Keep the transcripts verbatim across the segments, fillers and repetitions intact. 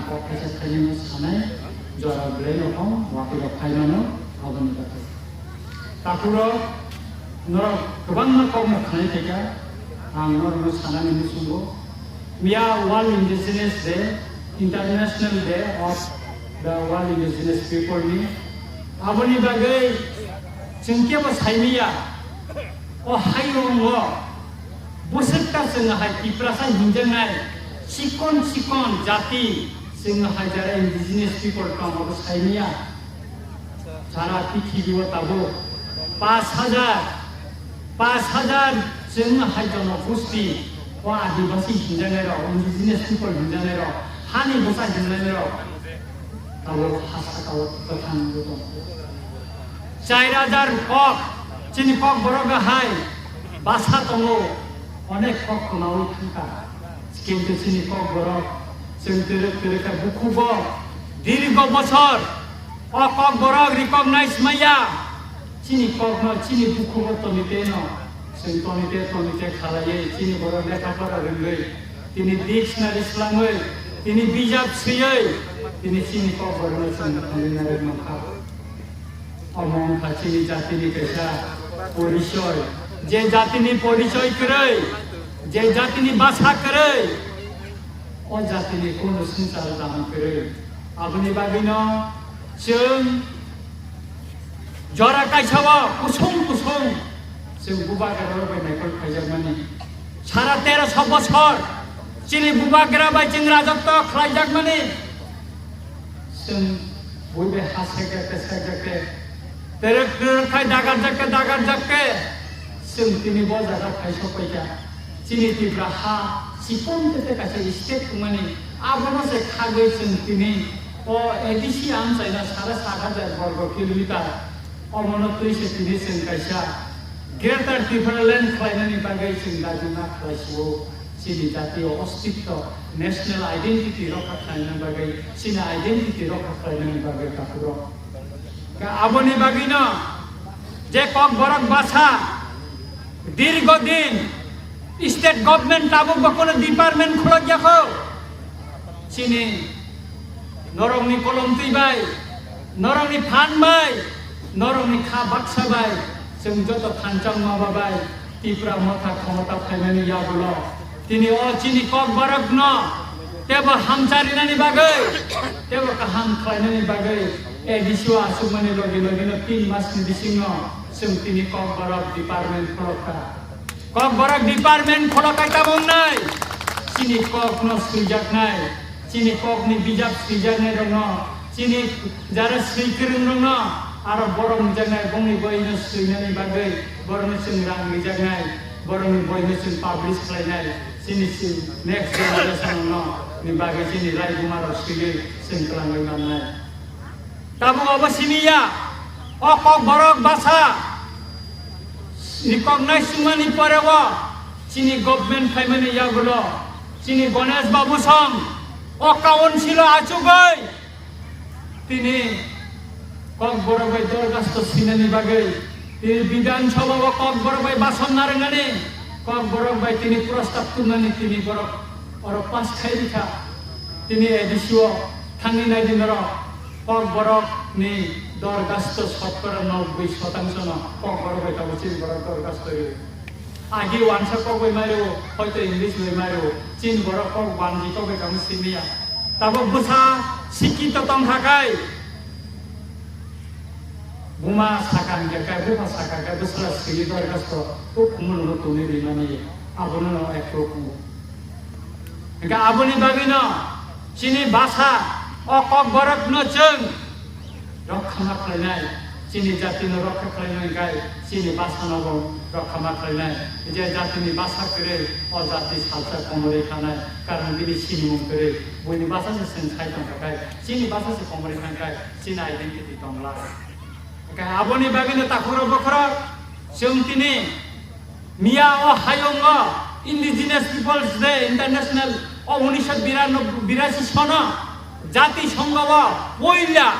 Kaisa thainino sanai jora belai no kong watwi rok phai mano aboni bagwi. Takhurok norok kwbangma kokno khnai phaikha, ang norokno sanani muchungo. Miya World Indigenous Day, International Day of the World Indigenous People ni. Aboni bagwi chwng kebo saimaya, o hayungo bwswkta chwng hai Tiprasa hinjaknai chikon chikon jati chwng hai jara indigenous people tongo bo saimaya. Sara pithibio tabuk pash hajar, pash hajar chwng hai jonogosti, o adibasi hinjaknairok, indigenous people hinjaknairok, hani bwsa hinjaknairok tabuk ha sakao kwthang tongo. Char hajar kok, chini Kokborok hai basa tongo, onek kok kwmaui thangkha. Kintu chini Kokborok, chwng twrwk twrwk khe bukhugo dirgo bochor o Kokborok recognize maya. Chini kokno, chini bukhugo tonwi teno, chwng tonwi te, tonwi te khalaiwi, chini borok lekha pora rwngwi, tini dictionary swlangwi, tini bijap swiwi, tini chini Kokborokno chwng tonwi narwk mankha. Omo wngkha chini jatini kaisa porichoi. Je jatini porichoi kwrwi, je jatini basa kwrwi, o jatini kunu swngchar kaham kwrwi. Aboni bagwino chwng jora kaisao kusung kusung chwng bubagra rok bai naikol khaijakmani. Sara teroso bosor chini bubagra bai chwng rajotw khlaijakmani. Chwng bui bai ha saijak khe, saijak khe, terek terek khai dagarjak khe, dagarjak khe, chwng tini bo jaga phai sok paikha. Chini Tripura ha chikon tete kaisa state tongmani, abono se khagwi chwng tini o A D C amchaina sara sat hajar borgo kilometer, omono twi se tini chwng kaisa Greater Tipraland khlainani bagwi chwng dajuna khlaisio. Chini jatiyo ostitto, national identity rokha khlaina bagwi, chini identity rokha khlainani bagwi takhurok. Ka aboni bagwino je Kokborok basa dirgo din state government tabuk bo kono department khulok yakho. Chini norokni kolomtwi bai, norokni phan bai, norokni kha baksa bai, chwng joto thansa maba bai Tipra Motha khomota phaimani yagulo tini o chini Kokborokno tebo hamcharinani bagwi, tebo kaham khlainani bagwi A D C o achukmani logi logino tin masni bisingo chwng tini Kokborok department khulokha. Kokborok department khulok kai tamo wngnai, chini kokno swijaknai, chini kokni bijap swijaknai rokno, chini jara swi kwrwng rokno, aro borok wngjak nai, bongni boino swinani bagwi borokno chwng rang rijak nai, borokni boino chwng publish khlai nai, chini si next generation no ni bagwi chini raibuma rok swiwi chwng twlangwi man nai. Tabuk obo simi ya, o Kokborok basa recognize wngmani pore o chini government phaimani yagulo chini Ganesh Babu song o council o achugwi tini Kokborok bai dorgasto sinani bagwi, tini Bidhan Sabha o Kokborok bai bason narwknani, Kokborok bai tini prostab tubnani tini borok oro pass khai rikha. Tini A D C o thangni nai di norok, Kokborok ni dorgasto sotkora noboi sotangsho no Kokborok bai tabuk chini borok dorgasto rwi. Agi wansa kok bai mairu, hoito English bai mairu, chin borok kok banji kok bai kamo simiya. Tabuk bwsa sikito tongkha kai, buma saka hingkha kai, bupha saka kai, bwsala sili dorgasto o khumulwno tongwi rimani, abono no ekro khungo. Hingkha aboni bagwino chini basa o Kokborokno chwng rokha ma khlainai, chini jatino rokha khlainai hingkhai chini basano bo rokha ma khlainai. Je jatini basa kwrwi, o jati salsa komorwi khanai, karon bini sinimung kwrwi, buini basa se chwng sai tongkha khai, chini basa se komorwi khankhai chini identity tongla. Hingkhe aboni bagwino takhurok bokhorok chwng tini Miya o hayungo Indigenous Peoples Day International o unisho birasi sono Jati Songho o poila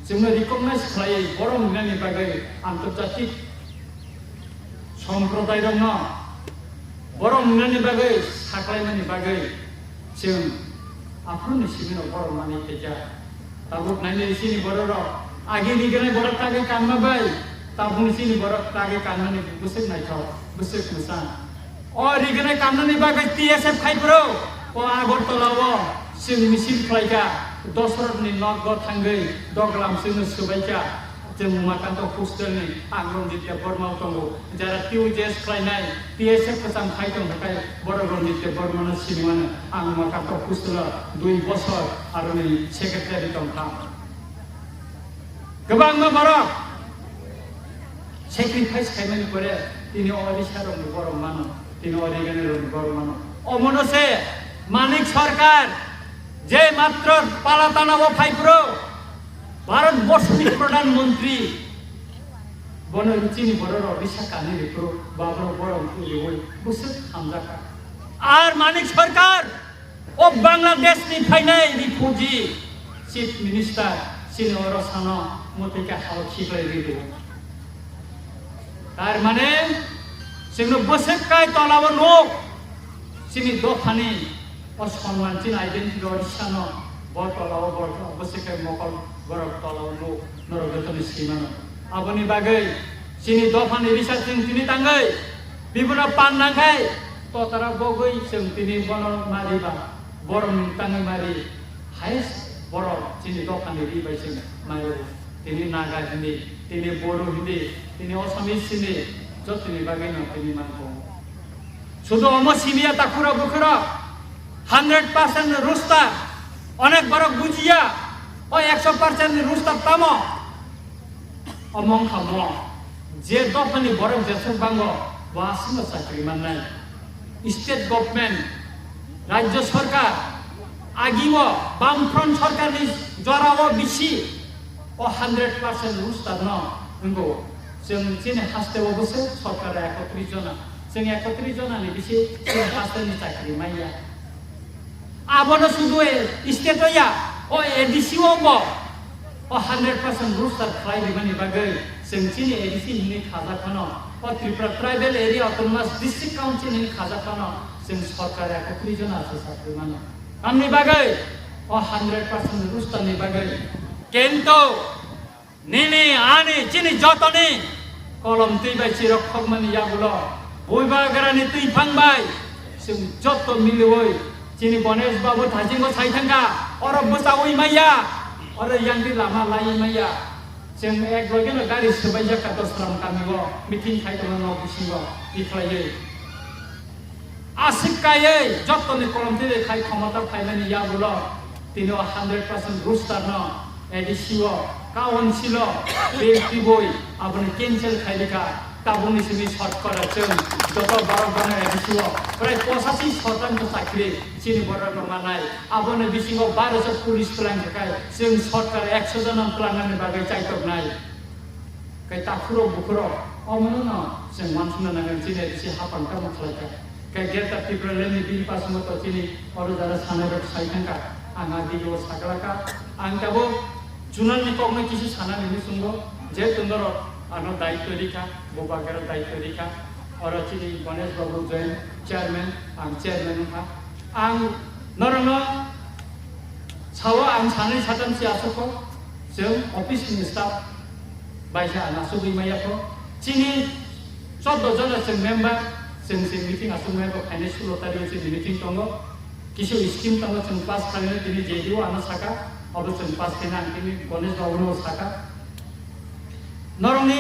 chwngno recognize khlaiwi borok wngnani bagwi antorjatik somprodairokno borok wngnani bagwi saklaimani bagwi chwng Aphuru ni simi rok borok manwi khaikha. Tabuk nainai chini borok rok. Agi riganai borok tagwi kanma bai. Tabuk chini borok tagwi kanmani bwswk naithok, bwswk mwsa. O riganai kanmani bagwi T S F khai phuru. O Agartala o chwng misil khlaikha. Dosrok ni nogo thangwi doglam chwngno swbaikha. Chwng Umakanta hostel ni ang Ranjit Debbarma o tongo. Jara T U J S khlainai, T S F kwcham khai tong kha khe borok Ranjit Debbarma no sini mano. Ang Umakanta hostel o dui bosor aroni secretary tong kha. Kwbangma borok sacrifice khaimani pore tini o risa rokni borok mano, tini o rigani rokni borok mano. Omono se Manik Sarkar je matro palatana o phai phuru Bharat borsoni Pradhan Mantri bono chini borok rok risa kani rikro babro borok riwi bwswk hamjakha. Ar Manik Sarkar o Bangladesh ni phainai refugee chief minister chini oro sano motwi khe hao khiklai ridu. Tar mane chwngno bwswk kai tolao nuk chini dophani o sonman chini identity o risano bo tolao bo bwswk kai mokol borok tolao nuk norok jotono swimano. Aboni bagwi chini dophani risa chwng tini tangwi bibono pan nangkhai totara bogwi chwng tini bono mariba borok tangwi mari highest borok chini dophani ri bai chwng mario. Tini Naga hindi, tini Bodo hindi, tini Assamese hindi, jotoni bagwi no tini mangkho. Sudu omo simiya takhura bukhura, hundred percent rooster, onek borok bujiya, o ekso percent rooster tamo? Omo wngkha mo, je dophani borok jeswk bango, bo aswkno chakri mannai. State government, Rajya Sarkar, agio Bamfront Sarkarni jorao bisi o hundred percent rooster no wngkho. Chwng chini hasteo bwswk sarkar ekotris jona, chwng ekotris jonani bisi chini hasteni chakri manya. Abono sudu state o ya, o A D C o bo O hundred percent rooster khlai rimani bagwi chwng chini A D C hwnwi khajak phano, o Tripura Tribal Area Autonomous District Council hwnwi khajak phano chwng sorkar ekotris jona se sakri mano. Tamni bagwi o hundred percent rooster ni bagwi. Kento nini ani chini jotoni kolom twi bai chirok khokmani yagulo buibagrani twi phang bai chwng jotto miliwi chini Ganesh babu thajingo sai thangkha, oro bwchaui maya, oro yangdi lama laiwi maya. Chwng ek logeno gari swbaijak kha Dosram kamio meeting khai tongo nok bisingo tikhlaiwi. Aswk kaiwi jottoni kolom twi khai khomota phaimani yagulo tini o hundred percent rooster no A D C o, council o, bill tibui aboni cancel khai rikha. Tabukni simi shortcut o chwng joto borok bano A D C o prai pochashi shotangko chakri chini borok rok manai. Aboni bisingo baro jon police twlang khe kai chwng shortcut ekso jon twlangnani bagwi chaitoknai. Kai takhurok bukhurok omono no chwng wansukna nangani chini A D C hapang tamo khlaikha. Kai Greater Tipraland ni bill pass wngma to chini oro jara sanai rok sai thangkha. Ang a video saklaka. Ang tabuk Junal ni kokno kisi sanani muchungo, jehetu norok ano daityo rikha, bubagra daityo rikha, oro chini Ganesh Babu joint chairman, ang chairman wngkha. Ang norokno sao ang sanai satam si asukho, chwng office ni staff bai se ang asugwi maya kho. Chini choddo jona chwng member, chwng se meeting asuk maya kho, khainai sulo tarik o chini meeting tongo. Kisu scheme tongo chwng pass khlainai tini J D O ano saka, abo chwng pass khaina ang tini Ganesh Babu no saka. Norokni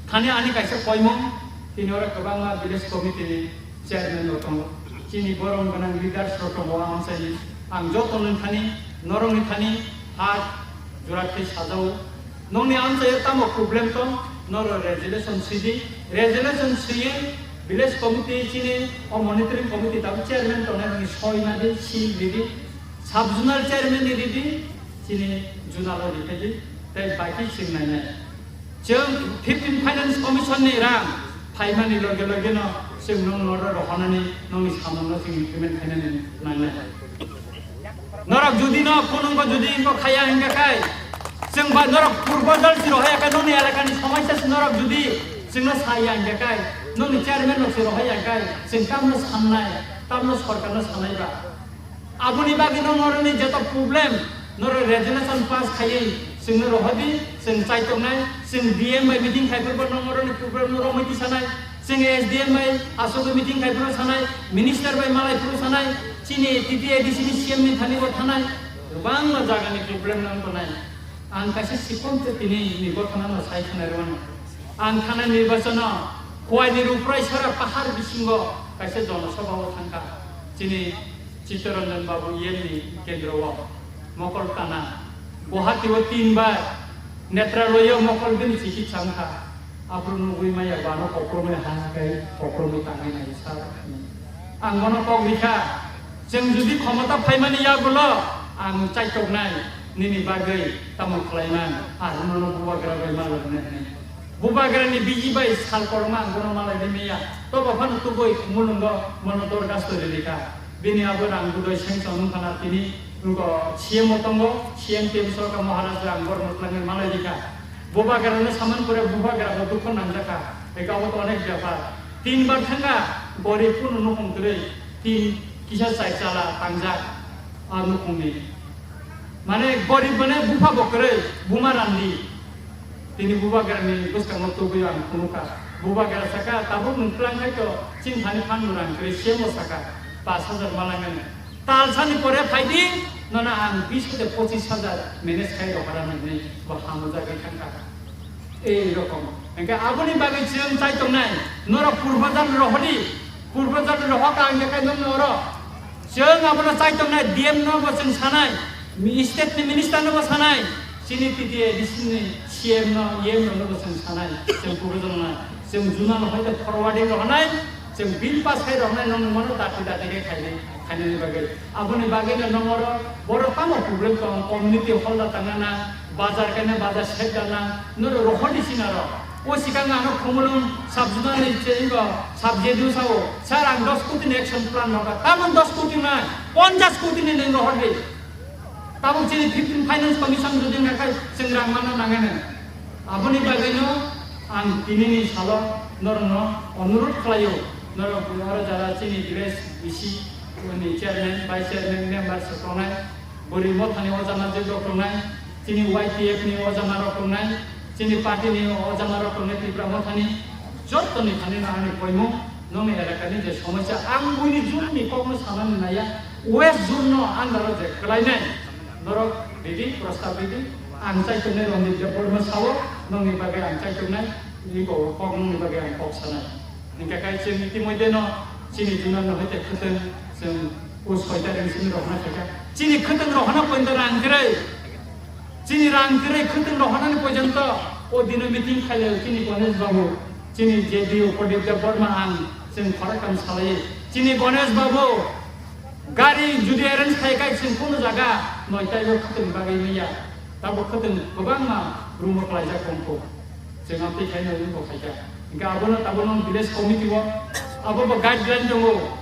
thani ani kaisa koimung, tini oro kwbangma village committee ni chairman rok tongo, chini borom gwnang leaders rok tongo, ang sai ang joto ni thani norokni thani ha jora khe sajao. Nongni amchaio tamo problem tong, noro resolution sidi, resolution siye village committee chini o monitoring committee tabuk chairman tongnai nini soi nadi, seal ridi, sub zonal chairman ni ridi, chini zonal o riphaidi, tei baki chwng nainai. Chwng fifteen finance commission ni rang phaimani loge loge no chwng nong noro rohonani nongni samung no chwng implement khainani nangnai. Norok jodi no phunukgo jodi wngkha khaya hingkha khai, chwng ba norok purbo jal si rohai kha nokni elakani somaisa si norok jodi chwngno saya hingkha khai, nokni chairman rok si rohai ya khai, chwng tamno sannai, tamno sorkarno sanai ba. Aboni bagwi no norokni joto problem, norok resolution pass khaiwi chwngno rohordi, chwng chaitoknai, chwng D M bai meeting khaiphuru bo no norokni problem no romwi tisanai, chwng S D M bai aswk meeting khaiphuru sanai, minister bai malaiphuru sanai, chini T T A D C ni C M ni thani bo thanai, kwbangma jagani problem no wngtonai. Ang kaisa sikon tei tini ni gothanano sai khna rwmano. Ang thanai nirbachano Khowai ni Ruprai Sara pahar bisingo kaisa jonosabha o thangkha. Chini Chittaranjan Babu E M ni kendro o mokol kana. Guwahati o tin bar Netraloy o mokol bini chikitsa wngkha. Aphuru nugwi maya bano kokromwi ha kai kokromwi tangwi nai sa. Ang bono kok rikha, chwng jodi khomota phaimani yagulo ang chaitoknai nini bagwi tamo khlaiman, ar nono bubagra bai malai nai. Bubagrani biji bai sal korma ang bono malai nai maya, tobo phano tubui mulungo mono dorgas tori rikha. Bini abo rang budoi seng chong nung khana tini nugo C M o tongo, C M T M Sorkar Maharaj rang bor mutlangwi malai rikha. Bubagrano saman pore bubagra bo dukho nangjakha. Eka abo to onek bepar. Tin bar thangkha, gorib kunu nukhung kwrwi, tin kisa chai chala tangjak a nukhungni. Mane gorib mane bupha bo kwrwi, buma randi. Tini bubagrani bwskango tubui ang phunukha. Bubagra saka, "Tabuk nwng twlang khai to, chini thani phan rang kwrwi, C M o saka, pash hajar malangani." Talsani pore phaidi, nono ang bis hajar pochis hajar manage khai rohora hinwi bo hamjagwi thangkha. Ei rokom. Hingke aboni bagwi chwng chai tongnai, norok proposal rohordi, proposal rohor ka ang jekai nokni oro. Chwng abono chai tongnai, D M no bo chwng sanai, mi-, state ni minister no bo sanai, chini T T A D C ni C M no, E M no bo chwng sanai, chwng proposal nai, chwng juna no hoite forwarding rohornai, Chwng bill pass khai roknai nokni mano dati dati khe khainai, khainani bagwi. Aboni bagwino nokoro borok tamo problem tong, community hall da tangnana, bazar kaina bazar side dana, norok rohordi sinaro. O sikang ano Khumulwng sub-zonal ni je ingo sub-, J D O sao, sir, ang dos koti ni action plan nokha. Tamo dos koti nai, ponchash koti ni nwng rohordi. Tabuk chini fifteen Finance Commission jodi wngkha khai chwng rang manna nangani. Aboni bagwino ang tinini salo norokno onurodh khlaio, norok oro jara chini village B C ni chairman, vice chairman, member se tongnai, bwrwi mothani o jama jwk rok tongnai, chini Y T F ni o jama rok tongnai, chini party ni o jama rok tongnai Tipra mothani jottoni thani no ani koimung. Nokni elakani je somosya, ang buini jurni kokno sanani naiya, West Zone no under o je kwlainai, norok ridi, prostab ridi, ang chai tongnai Ranjit Debbarma sao, nokni bagwi ang chai tongnai, ni bo kok nokni bagwi ang kok sanai. Hingkha khe chwng itimodhye no chini juna no hoite khwtwng chwng o soita ring simi rohorna khaikha. Chini khwtwng rohorna pointa rang kwrwi. Chini rang kwrwi khwtwng rohornani porjonto o dino meeting khailai chini Ganesh Babu, chini J D O Pradip Debbarma ang chwng khoroktham salai. Chini Ganesh Babu gari jodi arrange khai khai chwng kunu jaga noitaibo khwtwng bagwi manya. Tabuk khwtwng kwbangma room o klaijak tongkho. Chwng amtwi khaino wngkha khaikha. Hingkhe abono tabukno village committee o abo bo guideline tongo,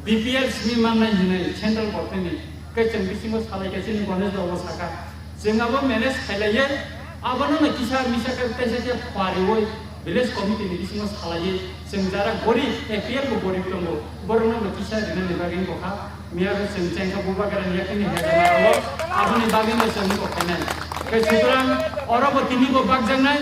B P L simi mannai hinwi central government ni. Khe chwng bisingo salaikha chini Ganesh Babu saka. Chwng abo manage khailaiwi abono no kisa misa khe kaisa khe pariwi village committee ni bisingo salaiwi chwng jara gorib, A P L bo gorib tongo, borokno bo kisa rinani bagwi wngkha. Miya khe chwng chengkha bubagrani yakni hega maro, aboni bagwi no chwng wngkha khainai. Khe sutrang oro bo tini bo bakjaknai,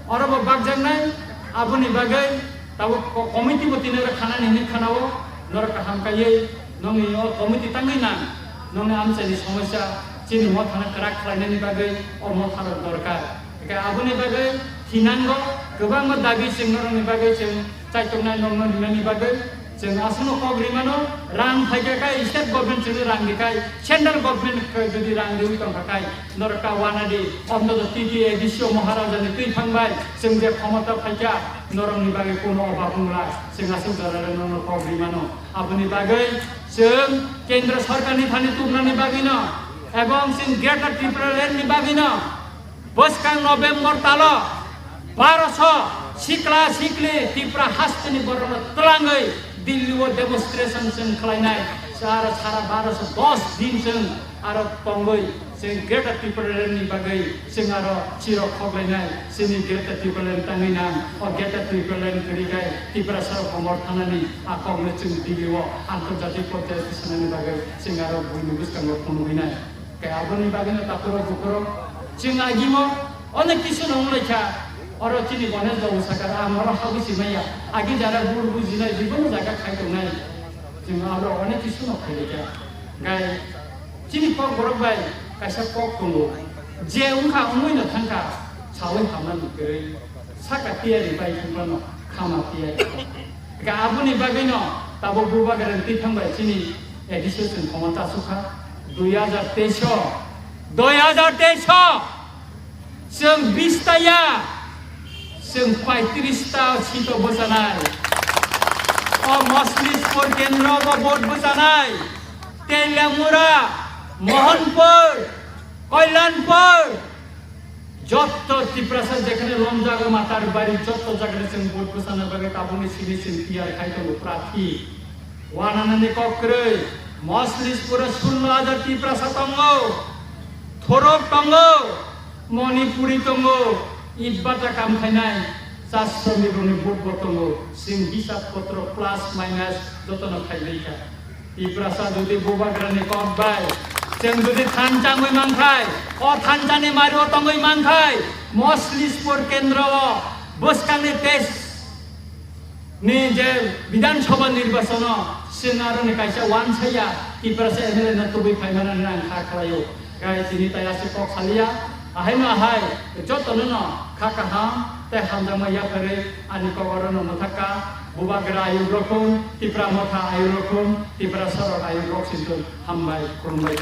oro bo bakjaknai, aboni bagwi tabuk ko-, committee bo tini oro khanani hinwi khanao, norok kaham kaiwi nongni o committee tangwi nang, nongni amchaini somosya chini mothano kwrak khlainani bagwi o motharok dorkar. Hingkhe aboni bagwi thinango kwbangma dabi chwng norokni bagwi chwng chaituknai nokno rinani bagwi chwng aswkno kok rimano, rang phaikha khe state government chwngno rang rikhai, central government khe jodi rang riwi tongkha khai norok ta wanadi, ontoto T T A D C o Maharajani twi thangbai chwng je khomota phaikha norokni bagwi kuno obab wngla, chwng aswk jorao norokno kok rimano. Aboni bagwi chwng Kendra Sorkarni thani tubunani bagwino ebong chwng Greater Tipraland ni bagwino bwskang November talo baroso sikla sikli Tipra hasteni borokno twlangwi Delhi o demonstration chwng khlainai. Sara, sara baroso dos din chwng Aro tongwi chwng Greater Tipraland ni bagwi chwng aro chirok khoklainai, chini Greater Tipraland tangwi nang, o Greater Tipraland kwrwi khai Tiprasa rok komor thanani a kokno chwng Delhi o antarjatik porjai sanani bagwi chwng aro buini bwskango phunugwinai. Khe aboni bagwino takhurok bukhurok chwng agimo onek kisu no wnglaikha, oro chini Ganesh babu sakha, ang oro habwi simaya, agi jara bul bujinai jibono jaga khai tongnai, chwng aro onek kisu no khailaikha. Gai chini kok borok bai kaisa kok tongo, je wngkha wngwi no thangkha, sawi hamnani kwrwi, saka tiyari bai thangmano khama tiyari. Ga aboni bagwino tabuk bubagrani tithang bai chini A D C chwng khoma chasukha, dui hajar teis o, dui hajar teis o chwng bis ta ya, chwng paitris ta seat o bwchanai. O Moslispur kendro bo vote bwchanai. Teliamura, Mohanpur, Kalyanpur, jotto Tiprasa jekhane lomjago matar bari jotto jagani chwng vote bwchana bagwi tabukni simi chwng tiyar khai tongo prarthi. Wananani kok kwrwi, Moslispuro sullo hajar Tiprasa tongo, Thorok tongo, Manipuri tongo, ibbata kam khainai, chasromni rokni vote bo tongo, chwng hisab potro plus minus jotono khailai kha. Tiprasa jodi bubagrani kok bai, chwng jodi thansa wngwi mankhai, o thansani mario tongwi mankhai, Moslispur kendro o bwskangni teis ni je Bidhan Sabha nirbachon o chwng aroni kaisa wansaya Tiprasa M L A no tubui phaimani ang kha khlaio. Gai chini tai aswk kok salia, ahaino ahai jotono no kha kaham tei hamjakma yapharwi ani kok orono mwthakha, bubagra ayuk rokhum, Tipra motha ayuk rokhum, Tiprasa rok ayuk rok sintun. Hambai, khulumbai.